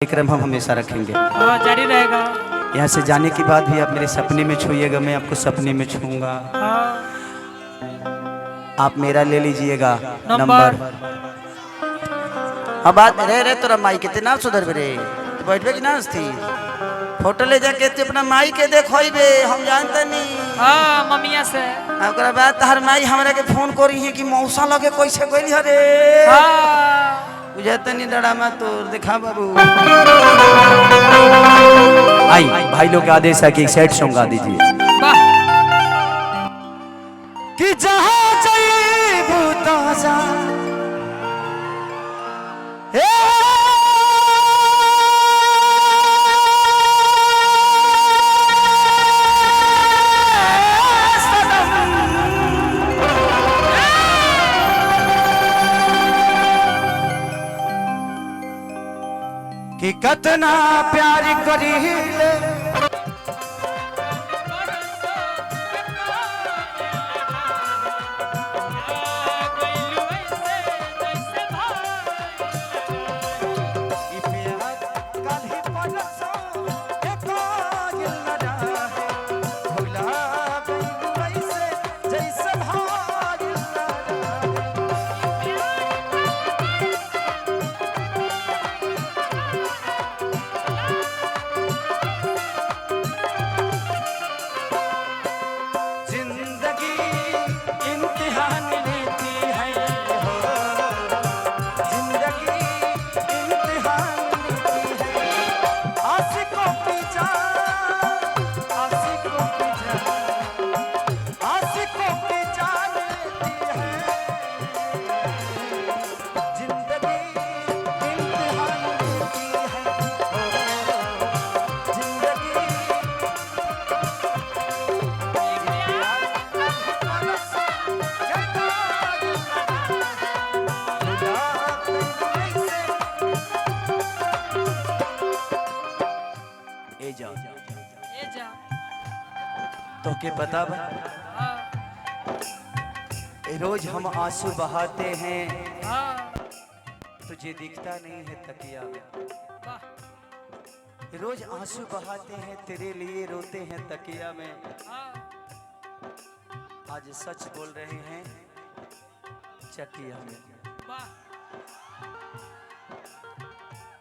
कार्यक्रम हम हमेशा रखेंगे। हाँ, जारी रहेगा। यहाँ से जाने के बाद भी आप मेरे सपने में छुइएगा, मैं आपको सपने में छूऊंगा। हाँ। आप मेरा ले लीजिएगा नंबर। नंबर। अब बात रे रे तोरा माई के ना सुधर रे, तो बैठबे कि ना थी फोटो ले जाके ते अपना माई के देखोइबे, हम जानते नहीं। हाँ, मम्मिया से। आ ओकरा बाद तहर माई हमरा के फोन करी है कि मौसा लगे कैसे गइल हरे। हाँ। बुझाते नहीं डरामा तो दिखा बाबू। आई भाई लोग का आदेश है कि एक सैड सॉन्ग गा दीजिए। वाह। कि जहाँ जाइबू ताजा हे सनम। कि कतना प्यार करी ले। ई प्यार काल्हि परसों के कायल न रहे, भुला गइलू ऐसे जैसे भाइल न रहे। जिंदगी इम्तिहान लेती है हो, जिंदगी इम्तिहान लेती है। आशिकों की जान, आशिकों की जान, आशिकों की जान लेती है। जिंदगी इम्तिहान लेती है हो, जिंदगी। ए जाओ। ये जा। तो के पता बा? हाँ। रोज हम आंसू बहाते हैं, तुझे दिखता नहीं है तकिया में। वाह। रोज आंसू बहाते हैं, तेरे लिए रोते हैं तकिया में। आज सच बोल रहे हैं, चकिया में। वाह।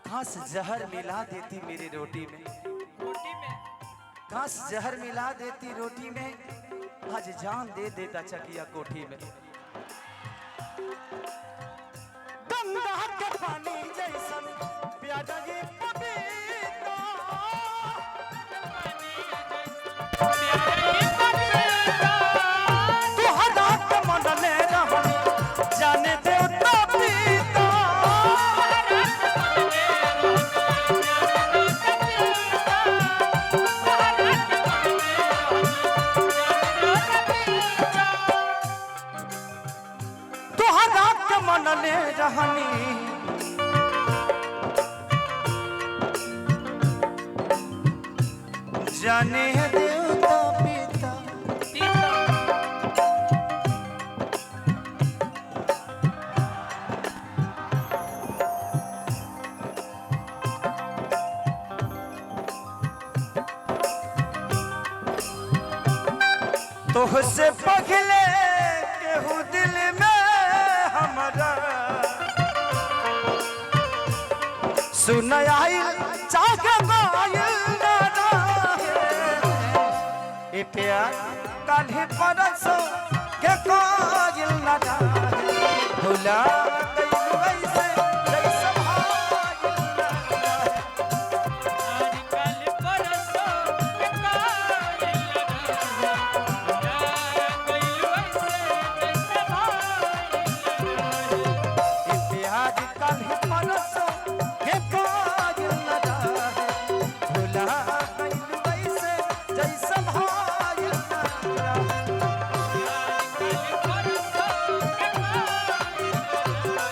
काश जहर मिला देती मेरी रोटी में। रोटी में। काश जहर मिला देती रोटी में, आज जान दे देता चकिया कोठी में। गंगा के पानी जैसन प्यारा ये पपीता, तुहरा के मनले रहनी जाने देवता पीता। तुहरा के मनले रहनी जाने देवता पिता। पीता। तोहसे पगले केहू दिल में हमरा सुन आइल चाहे गाइल ना रहे। ए प्यार काल्हि परसों के कायल न रहे, भुला गइलू ऐसे जैसे भाइल न रहे। कल परसों के कायल न रहे, गइलू ऐसे जैसे भाइल न रहे। ए प्यार काल्हि परसों के कायल न रहे, भुला गइलू ऐसे जैसे भाइल न रहे। कल परसों के कायल न रहे।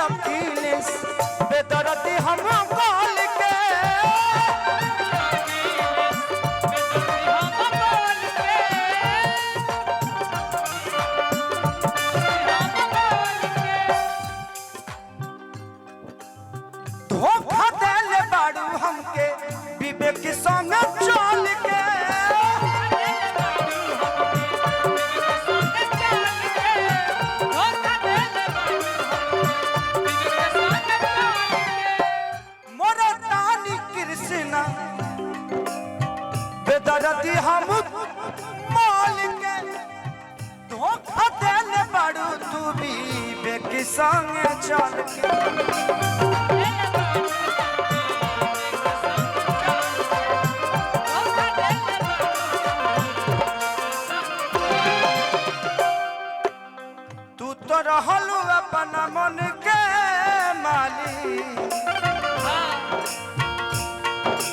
अखिलेश बेदर्दी हम बोल के। धोखा देले बाड़ू हमके विवेक संग चल के। मोरा तानी कृष्णा बेदर्दी हम माल के। धोखा देले बाड़ू तू विवेक संग चल के। तू तो रहलू अपन मन के माली,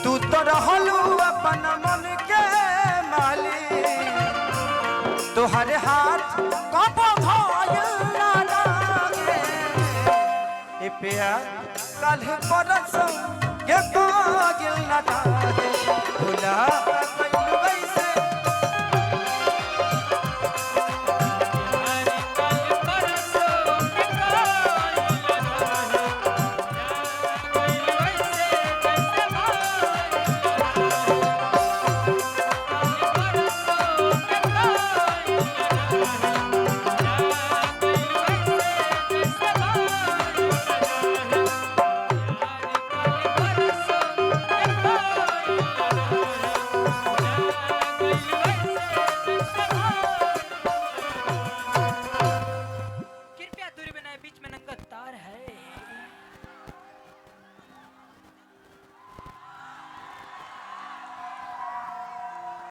तू तो रहलू अपन मन के माली, तोहरे हाथ कब भइल ना लागे। ए प्यार कल परसों के कागिल ना लागे, भुला